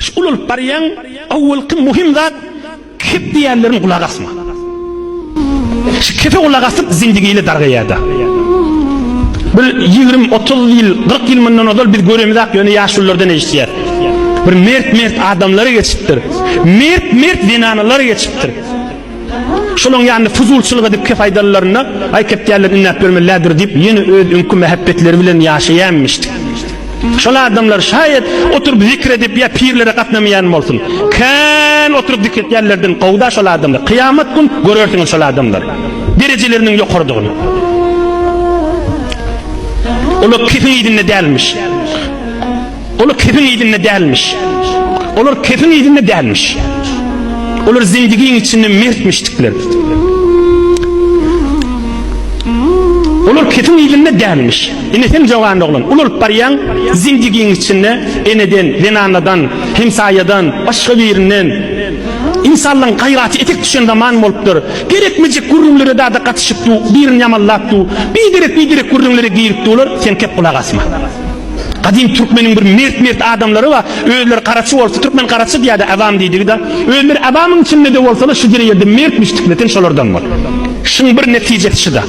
Şu ulalyp barýaň, owalky muhim zat kep diýýänleriň gulak asma. Şu kepe gulak asyp zindigiyle dargaýada. Bir 20, 30 ýyl, 40 ýyl mundan ozal biz göremizak ýöne ýaşululardan eşitýäs. Bir mert-mert adamlar geçipdir. Mert-mert zenanalar geçipdir. Şolaň ýanynda fuzulçylyk edip kep aýdanlarynda, aý kep diýýärler indäp ýörmelidir diýip, ýene öz öňki mähebbetleri bilen ýaşaýanmyşdyk. Şol adamlar şaýat oturyp zikr edip ýa pirlere gatnamaýan bolsun. Kän oturyp zikr etýänlerden gowda şol adamlar. Kyýamat gün görersiňiz şol adamlary. Derejeleriniň ýokarydygyny. Olar kefiň yzynda dälmiş. Olar kefiň yzynda dälmiş. Olar kefiň yzynda dälmiş. Olar zindigiň içinde mertmişdikler. Olar kefiň yzynda dälmiş. Ine sen jogan oglan, ulalyp barýaň, zindigiň içinde eneden, zenanadan, hemsaýadan, başga birinden insanlaryň gaýraty etek düşen zaman bolupdyr. Gerekmejek gürrüňlere dada gatyşyp du, birini ýamanlap du, biderek biderek gürrüňlere girip dular, sen kep gulak asma. Gadym türkmeniň bir mert-mert adamlary bar, özleri garaçy bolsa, türkmen garaçy diýýär-de awam diýdigi-de, özleri awamyň içinde-de bolsalar şu ýere ýerde mertmişdikler, sen şolardan bol. Şuň bir netijesi şuda.